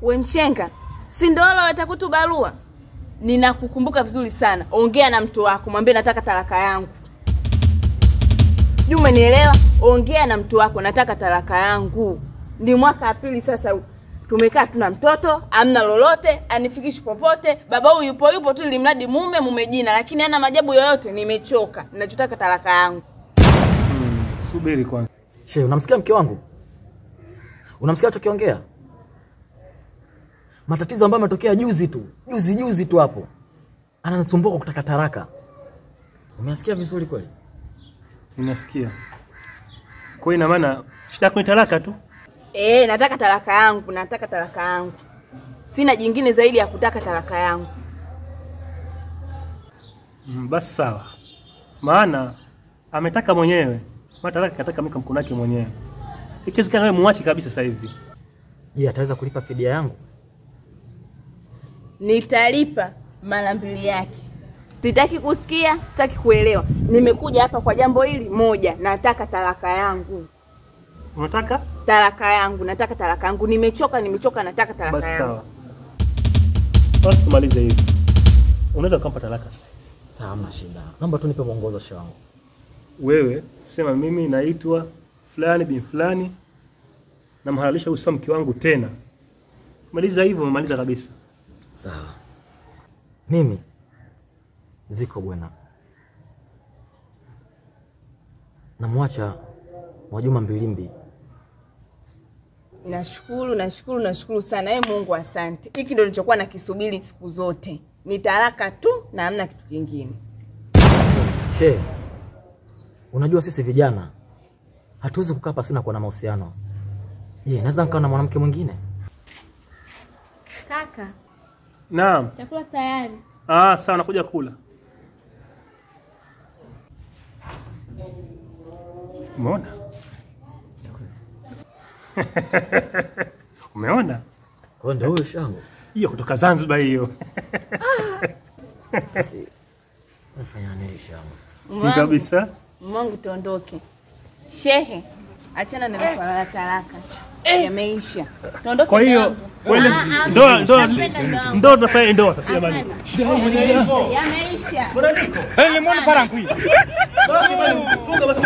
We mshenga, si ndio wale watakutu barua? Ninakukumbuka vizuri sana. Ongea na mtu wako, mwambie nataka talaka yangu. Sijui umenielewa? Ongea na mtu wako, nataka talaka yangu. Ni mwaka wa pili sasa tumekaa tuna mtoto, amna lolote, anifikishi popote. Baba huyu yupo yupo tu ili mradi mume jina, lakini hana majabu yoyote. Nimechoka. Ninachotaka talaka yangu. Subiri kwanza. Shehe, unamsikia mke wangu? Unamsikia alichokiongea? Matatizo ambayo yametokea juzi tu. Juzi tu hapo. Ananisumbua kwa kutaka talaka. Umesikia vizuri kweli? Ninasikia. Kwa ina maana shida yako ni talaka tu? Nataka talaka yangu, nataka talaka yangu. Sina jingine zaidi ya kutaka talaka yangu. Basi sawa. Maana ametaka mwenyewe. Maana talaka kataka mimi mkono wake mwenyewe. Ikiwezekana wewe muache kabisa sasa hivi. Je, ataweza kulipa fidia yangu? Nitalipa mara mbili yake. Sitaki kusikia, sitaki kuelewa. Nimekuja hapa kwa jambo hili moja, nataka talaka yangu. Unataka? Talaka yangu, nataka talaka yangu. Nimechoka, nataka talaka yangu. Basi sawa. Basi tumalize hivi. Unaweza kumpa talaka sasa. Sawa, hamna shida. Naomba tu nipe mwongozo shehe wangu. Wewe sema mimi naitwa fulani bin fulani, namhalalisha huyu mke wangu tena. Maliza hivyo, umemaliza kabisa. Sawa. Mimi ziko bwana. Namwacha Mwajuma Mbilimbi. Nashukuru sana. Mungu asante. Hiki ndio nilichokuwa nakisubiri siku zote. Ni talaka tu na hamna kitu kingine. She, unajua sisi vijana hatuwezi kukaa pasina kuwa na mahusiano. Je, naweza nikawa na mwanamke mwingine? Kaka. Naam. Chakula tayari. Sawa, nakuja kula. Umeona? Umeona? Kwa ndio huyo shangu. Hiyo kutoka Zanzibar hiyo. Basi. Nafanya nini shangu? Kabisa. Mungu tuondoke. Shehe, achana na swala la talaka. Yameisha. Tuondoke. Kwa hiyo wewe ndoa tunafanya ndoa sasa jamani. Yameisha. Mbona niko? Nimeona parangu hii. Funga basi.